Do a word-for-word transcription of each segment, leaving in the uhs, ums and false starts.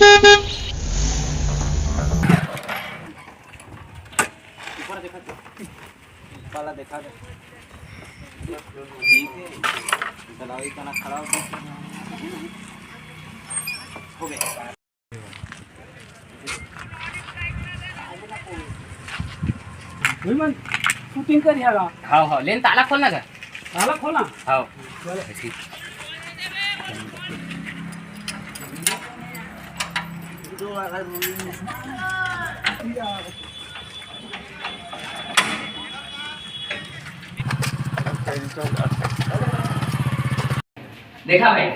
ऊपर देखा तो, काला देखा दे। ठीक है, दलाली तना खड़ा हो गया। हो गया। भाई मन, शूटिंग कर यार। हाँ, हाँ, लेन ताला खोलना का? ताला खोलना? हाँ। चलो। देखा भाई,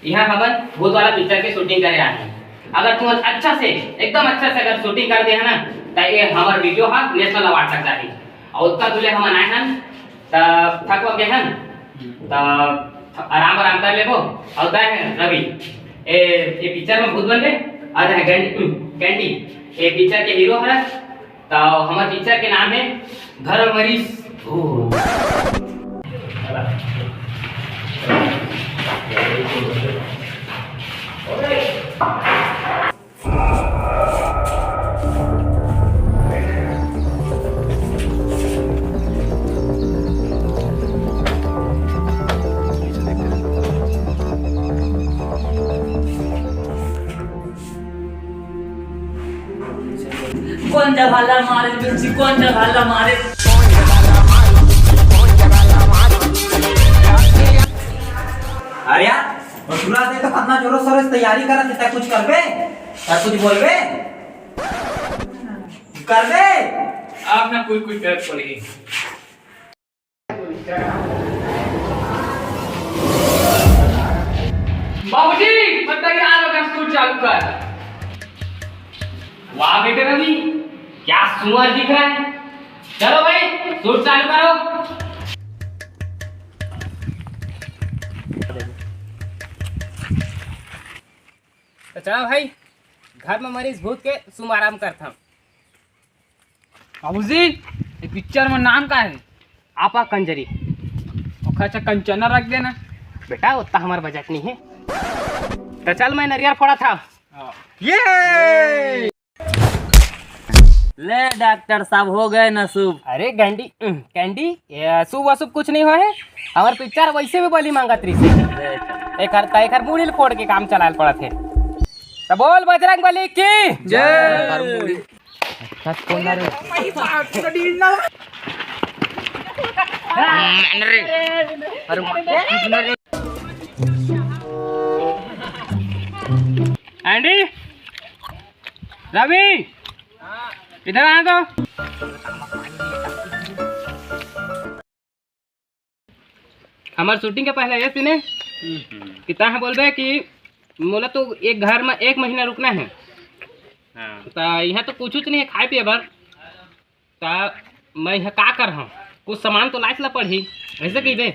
यहाँ हमन भूत वाला पिक्चर के शूटिंग करे आए हैं। अगर तुम अच्छा से, एकदम अच्छा से अगर शूटिंग कर दे है ना, तो ये हमार वीडियो हा नेशनल अवार्ड तक जाही। और उतना दूले हमन आए हैं, तब थक गए हैं, तब आराम आराम कर लेबो। और दाय है रवि, ए, ये पिक्चर में भूत बन गए, और है गैंडी, कैंडी, ये पिक्चर के हीरो है। तो हमारे पिक्चर के नाम है घर मरीज भूत। कौन जगह ला मारे, बिल्ली कौन जगह ला मारे? अरे यार, ससुरा दे तो कितना जोरों शोरों से तैयारी करत हे, तै कुछ करबे? तै कुछ बोलबे? करबे? आप ना कोई कुछ कर पड़ेगी। बाबूजी, मैं तैयार हो गया, स्कूल चालू कर। वाह बेटे रवि, क्या सुअर दिख रहा है। चलो भाई, स्कूल चालू करो। तो चलो भाई, घर में मरीज भूत के शुभारंभ करता हूँ। बाबूजी, ये पिक्चर में नाम का है? आपा कंजरी। ओखर अच्छा कंचना रख देना। बेटा, उतना हमार बजट नहीं है। तो चल, मैं नरियर फोड़ा था। हाँ। ये ले डॉक्टर साहब, हो गए ना शुभ। अरे गंडी, उम, कैंडी, ये शुभ अशुभ कुछ नहीं हो है। हमार पिक्चर वैसे भी बलि मांगत रही से। एक हर, एक हर मुड़ी ल फोड़ के काम चलाल पड़त है। तो बोल बजरंग बली की जय। एंडी, रवि, इधर आ तो। हमार शूटिंग के पहले ये सीन है कि तहाँ बोलबे कि मोला तो एक घर में एक महीना रुकना है। हाँ। तो यहाँ तो कुछ नहीं है खाए पिए बर। तो मैं यहाँ का कर हूँ, कुछ सामान तो लाइस ला पड़ही, ऐसे कही दे।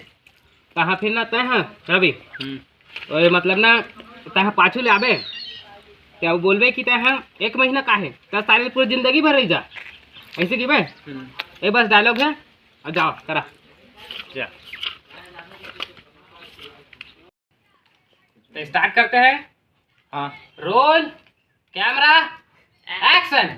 तहाँ फिर ना तय हाँ रवि, हम्म। ओए मतलब ना तहाँ पाछू ले आबे, क्या वो बोलबे कि तहाँ एक महीना का है, दस तारीख पूरी जिंदगी भर रह जा, ऐसे की बे। हम्म। ये बस डायलॉग है। अब जाओ, करा। जा। तो स्टार्ट करते हैं। हाँ। Roll, camera, action.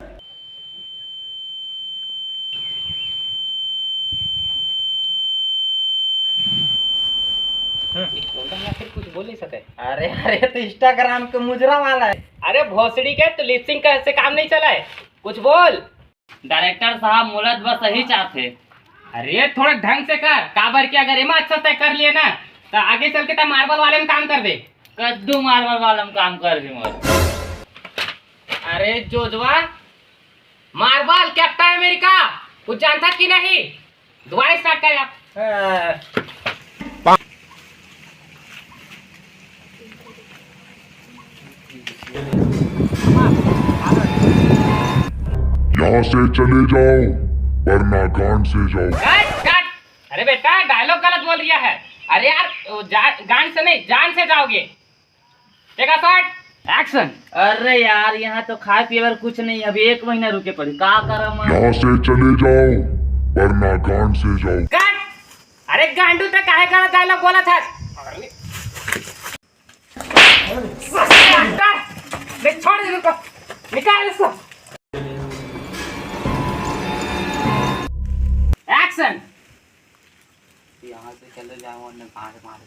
ये कौन था? फिर कुछ बोल नहीं सके। अरे, अरे, तो इंस्टाग्राम के मुजरा वाला है। अरे भोसड़ी के, तो लिपसिंग से काम नहीं चला है, कुछ बोल। डायरेक्टर साहब, मोला तो बस सही चाहते। अरे थोड़ा ढंग से कर, काबर कि अगर एमा अच्छा से कर लिए ना, तो आगे चल के तै मार्बल वाले में काम कर दे। कद्दू मार्बल वाले में काम कर दे मोर। अरे जोजवा, मार्बल कैप्टन अमेरिका, कुछ जानता कि नहीं? दोबारा स्टार्ट कर यार। यहाँ से चले जाओ, वरना गांड से जाओ। कट, कट। अरे बेटा, डायलॉग गलत बोल रहा है। अरे यार, वो जा-, गांड से नहीं, जान से जाओगे। Take a shot, action. अरे यार, यहाँ तो खाए पिए बर कुछ नहीं, अभी एक महीना रुके पड़ी, का करम? यहाँ से चले जाओ, वरना गांड से जाओ। कट। अरे गांडू, तै काहे गलत डायलॉग बोला था? अरे। अरे, डॉक्टर, मैं निकाल इसको। एक्शन। यहाँ से चले जाओ, वरना मार मार।